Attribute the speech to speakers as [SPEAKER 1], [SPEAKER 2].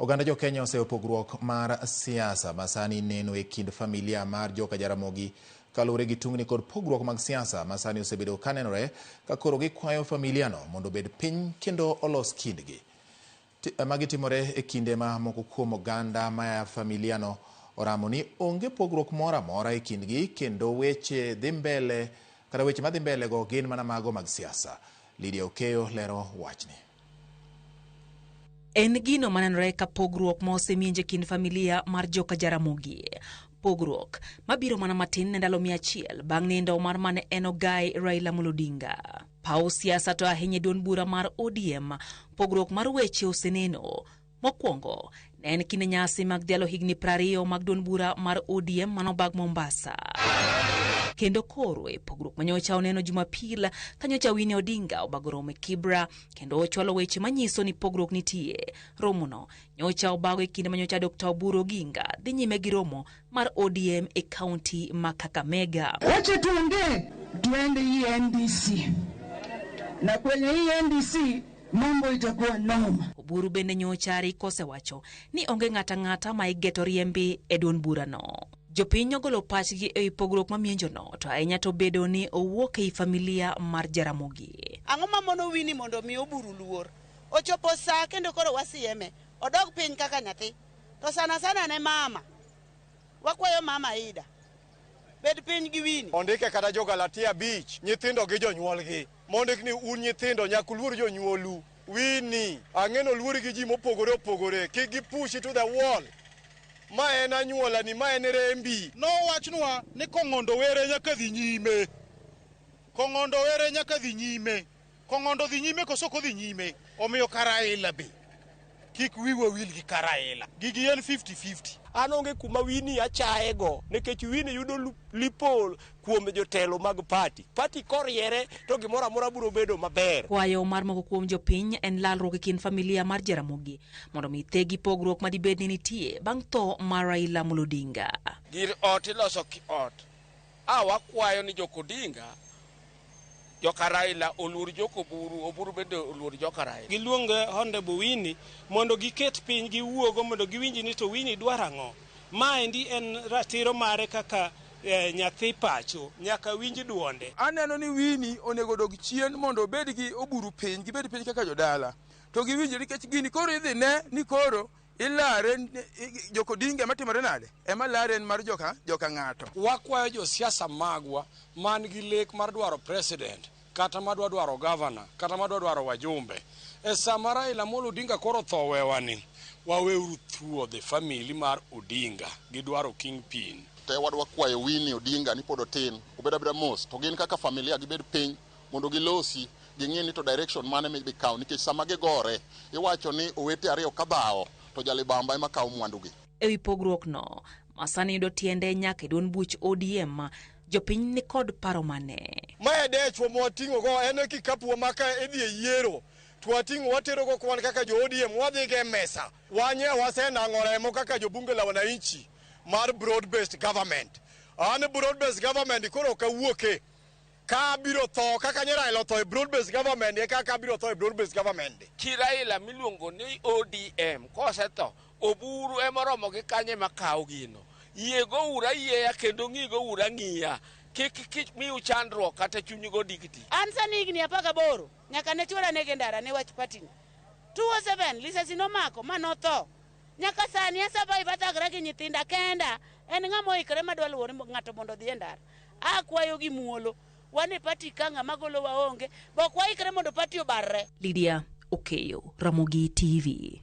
[SPEAKER 1] Oganda jo Kenya oseyo pogruok mar siasa ma sani neno e kind familia mar joka Jaramogi kaluwore gi tungni kod pogruok mag siasa ma sani osebedo ka nenore ka koro gikwayo familia no mondo obed piny kendo olos kindgi. Magi timore e kinde ma moko kuom oganda ma familia no oramo ni onge pogruok moro amora e kindgi kendo weche dhi mbele kata weche madhi mbele go gin mana mago mag siasa. Lydia Okeyo lero wachni.
[SPEAKER 2] En gino manenore ka pogruok ma osemienje kind familia mar joka Jaramogi. Pogruok mabiro mana matin ne ndalo 100 bang' nindo mar mane en ogai Raila Amolo Odinga. Paw siasa to ahinya e duond bura mar ODM, pogruok mar weche oseneno. Mokwongo, ne en kinde nyasi mag dhialo higni 20 mag duond bura mar ODM manobag Mombasa. Kendo koro e pogruok manyocha oneno Jumapil ka nyocha Winnie Odinga obago romo e Kibra kendo ochwalo weche manyiso ni pogruok nitie. Romono nyocha obago e kinde manyocha Dr. Oburu Oginga dhi nyime gi romo mar ODM e kaunti ma Kakamega.
[SPEAKER 3] Wacha tuongee, tuende hii NDC, na kwenye hii NDC mambo itakuwa noma.
[SPEAKER 2] Oburu bende nyocha rik osewacho ni onge ng'ata ng'ata ma igeto riembi e duond burano. Jopiny ogolo pachgi e wi pogruok ma mienjono to ahinya to bedo ni owuok ei familia mar Jaramogi.
[SPEAKER 4] Ang'o ma mono Winnie mondo omi Oburu luor? Ochopo saa kendo koro wasieme odog piny kaka nyathi. To sana sana ne mama. Wakwayo mama Ida. Bed piny gi Winnie.
[SPEAKER 5] Ondike kata jo Galatia 5, nyithindo gi jonyuolgi. Mondik ni un nyithindo nyaka uluor jonyuolu. Winnie, ang'eno luori gi ji mopogore opogore. Kik gipushi to the wall. Ma en anyuolani, ma en rembi.
[SPEAKER 6] Nowachnwa ni Kong'ondo Were nyaka dhi nyime. Kong'ondo Were nyaka dhi nyime. Kong'ondo dhi nyime koso ok odhi nyime? Omiyo Karaila be kik wiwa wil gi Karaila. Gigi en 50-50.
[SPEAKER 7] An onge kuma Winnie achaye go nikech Winnie yudo lipol kuom jotelo mag party. Party koriere to gimoro amora biro bedo maber.
[SPEAKER 2] Kwayo mar moko kuom jopiny en lalruok e kind familia mar Jaramogi mondo mi thegi pogruok madibed ni nitie bang' tho mar Raila Amolo Odinga.
[SPEAKER 8] Gir ot iloso ki ot. A wakwayo ni jok Odinga, joka Raila oluor jok Oburu, Oburu bende oluor joka Raila.
[SPEAKER 9] Giluong Honorable Winnie mondo giket piny giwuogo mondo giwinj ni to Winnie dwaro ang'o. Maendi en ratiro mare kaka nyathi pacho, nyaka winj duonde.
[SPEAKER 10] Aneno ni Winnie onego odog chien mondo obed gi Oburu piny, gibed piny kaka jodala. To giwinjre nikech gini koro idhi ne ni koro ilare jok Odinga ema timore nade? Ema lare en mar joka joka ng'ato.
[SPEAKER 11] Wakwayo josiasa magwa man gi lek mar dwaro president kata madwa dwaro governor kata madwa dwaro wajumbe. E sama Raila Amolo Odinga koro tho wewani, waweuru thuodhe family mar Odinga gidwaro kingpin.
[SPEAKER 12] Te wadwa kwayo Winnie Odinga ni pod otin, obed abeda mos, to gin kaka familia gibed piny mondo gilosi, ging'i ni to direction mane midhi kawo, nikech sama gigore iwacho ni owete ariyo ka dhawo to jalibamba ema kawo mwandugi.
[SPEAKER 2] E wi pogruok no, masani yudo tiende nyaka e duond buch ODM, jopiny ni kod paro mane?
[SPEAKER 5] Ma e dechwa ma wating'o go, en e kikapu wa ma ka idhi e yiero to wating'o watero go kwan kaka jo ODM, wadhi go e mesa. Wanye wasenang'o remo kaka jobunge la wananchi mar broad based government. An broad based government koro ok awuoke. Ka abiro tho kaka nye Raila otho e broad based government e kaka abiro tho e broad based government.
[SPEAKER 8] Chi Raila miluongo ni ODM kosetho, Oburu ema oromo gi kanye ma kawo gino. Yie go uru ayieya kendo ng'i go uru ang'iya. Kik kik miu chandruok kata chunyu go digdi.
[SPEAKER 4] An sani higni 18 nyaka ne chuora nege ndara ne wach party ni. 207 lisasi nomako ma notho. Nyaka sani a survive athagra gi nyithinda kenda. En ng'ama oikore madwa luwo ng'ato mondo odhi e ndara. Akwayo gi muolo. Wan e party ka ng'ama golo waonge. Be ok waikre mondo party obarre.
[SPEAKER 2] Lydia Okeyo, Ramogi TV.